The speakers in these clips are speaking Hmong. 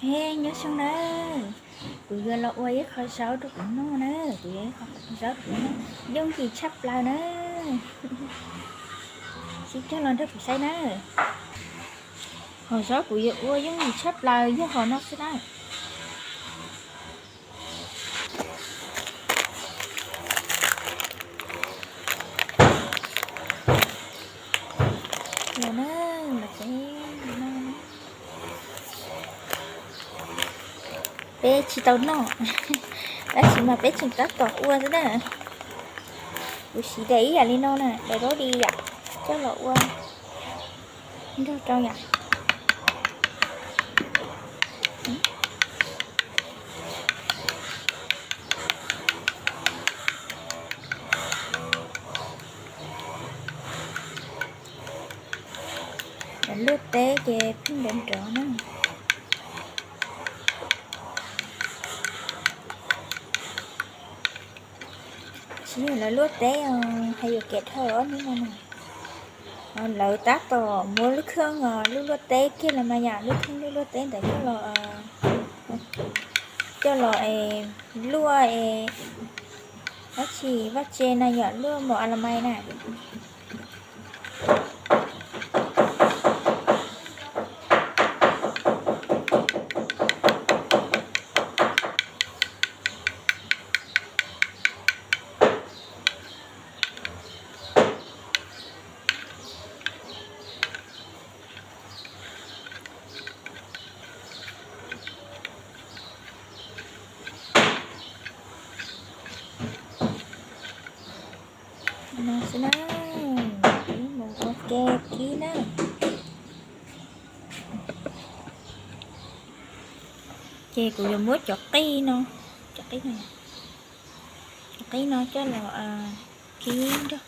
He, nyob zoo na, kuv yuav los ua ib qho zaub rau kuv noj na, kuv yuav ib qho zaub rau kuv noj, yooj yim tshaj plaws na. Sib cog los nrog kuv saib na. Qhov zaub kuv yuav ua yooj yim tshaj plaws yog qhov no xwb na. Los na, los tsev no. Peb tsis tau noj, tab sis mas peb tseem tab tom ua xwb na. Kuv siv daim ib yam li no na, daim zaub di yom, coj los ua nrog rau yom. Luaj teb ces pheej nrov nrov na. Tsis yog lawv luaj teb, hais yuam kev dhau ob hnub no na. Lawv tab tom muab lub kheej, lub luaj teb kiag los mas yom, lub kheej lub luaj teb ntawd coj los, coj los luaj es dab tsi vaj tse na yom, luaj mov a la mais na. No xwb na, mus ua ke kib na. Ces kuv yuav muab cov qij no, cov qij no, cov qij no coj los kib nrog.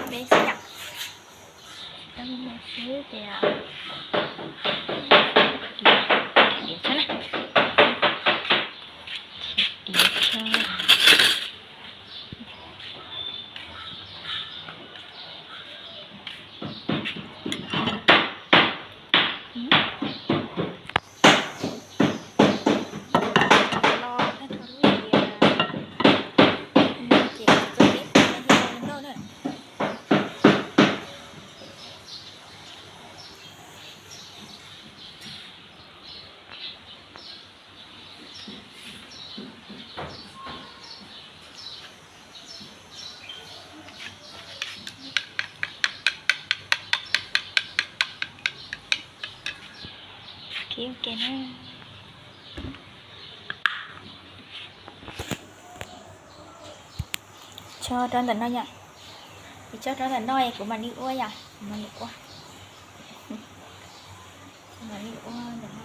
Peb xwb yom, xwb ces diav tso na, diav tso. Kib ua ke na. Tso rau ntawm no yom. Kuv tso rau ntawm no es kuv mam li ua yom, kuv mam li ua. Kuv mam li ua ntawm no.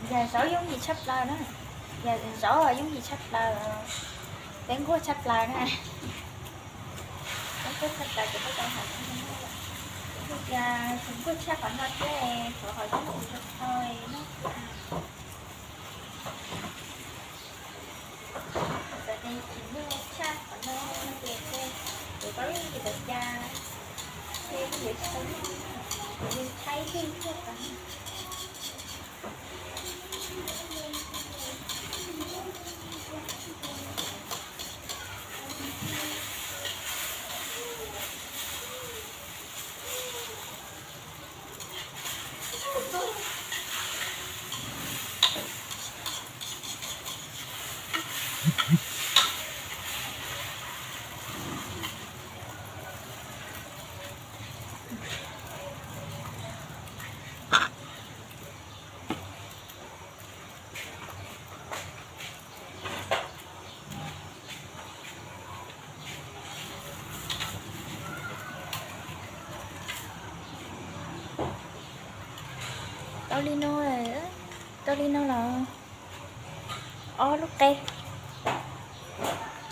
Yam zaub yooj yim tshaj plaws na. Yam zaub yooj yim tshaj plaws, peb nquag tshaj plaws na. Peb nquag tshaj plaws ces peb tau hais tias tsis nquag tshaj qhov no thiab, qhov qhov zaub ua rau tau noj thiab. Txawm tias tsis nquag tshaj qhov no ces kuv paub yog tsis tau cas, ces kuv yuav tsis tau noj, kuv yeej tshaib yeej thiab tas. Tau li no, tau li no los ob lub qe,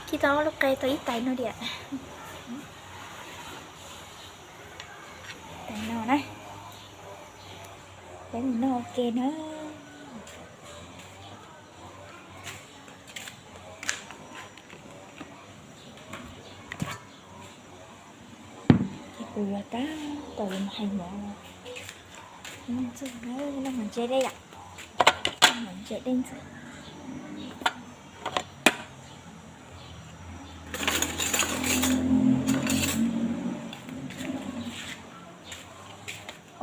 kib tau ob lub qe tau ib tais no diam. Tais no na, peb mus noj ua ke na. Ces kuv yuav tab tom yuav mus hais mov, noj ntxuag na, noj mov ntse dej yom, noj mov ntse dej ntxuag.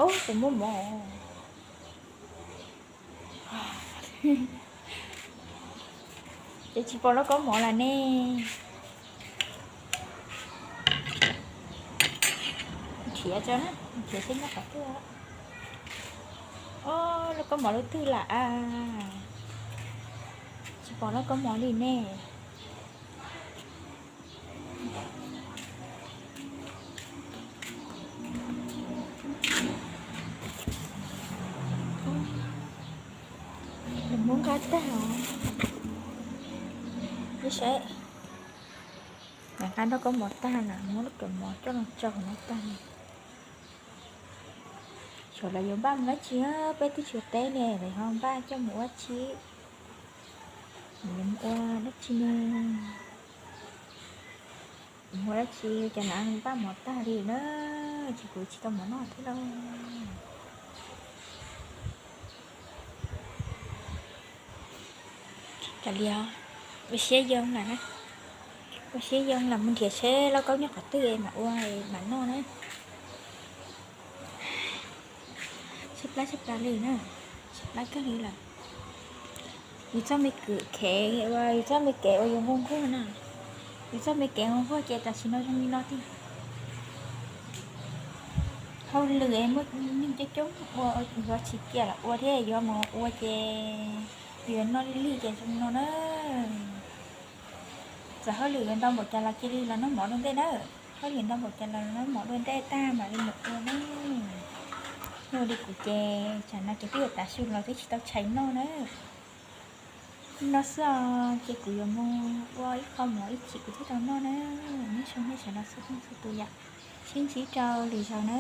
Ub, kuv muaj mov. Ces tsis pom lauj kaub mov lawm ne. Nrhiav tso na, nrhiav seb nyob qhov twg. Ob, lauj kaub mov lub twg lawm a? Tsis pom lauj kaub mov li ne. Lawv muab nqa tag os. Ib saib, lawv nqa lauj kaub mov tag lawm, muab lub kaum mov coj los tso hauv no tag. Xyov lawv yuav npaj mus dab tsi, peb twb tsis ua teb ne, lawv ho npaj coj mus ua dab tsi? Yuav mus ua dab tsi ne? Mus ua dab tsi, cas lawv npaj mov tag li na, ces kuv tsis tau mov noj thiab lauj. Kav liam, ua siab yoo lawm na, ua siab yoo lawm, mus nrhiav seb lauj kaub nyob qhov twg mam ua mam noj na. Tshaib plab tshaib plab li na, tshaib plab kawg li lawm. Yus txoj me kev, yus txoj me kev uas yus nquag nquag na, yus txoj me kev nquag nquag ces tam sim no zoo li no tiag. Hauj lwm es muaj neeg coob coob ua, yuav tsis cia los ua thiab, yuav mus ua ces yuav noj lig lig ces zoo li no na. Txawm hauj lwm yuav ntau npaum cas los cia li los noj mov dua ntej na. Hauj lwm ntau npaum cas los noj mov dua ntej tag mam li mus ua na. Noj li kuv ces tsam no ces twb yuav tav su los twb tsis tau tshais noj na. Li no xwb os, ces kuv yuav mus ua ib qho mov ib chim kuv thiaj tau noj na. Nej zoo nej sawv daws txhua leej txhua tus yom. Sib ntsib rau lwm zaus na.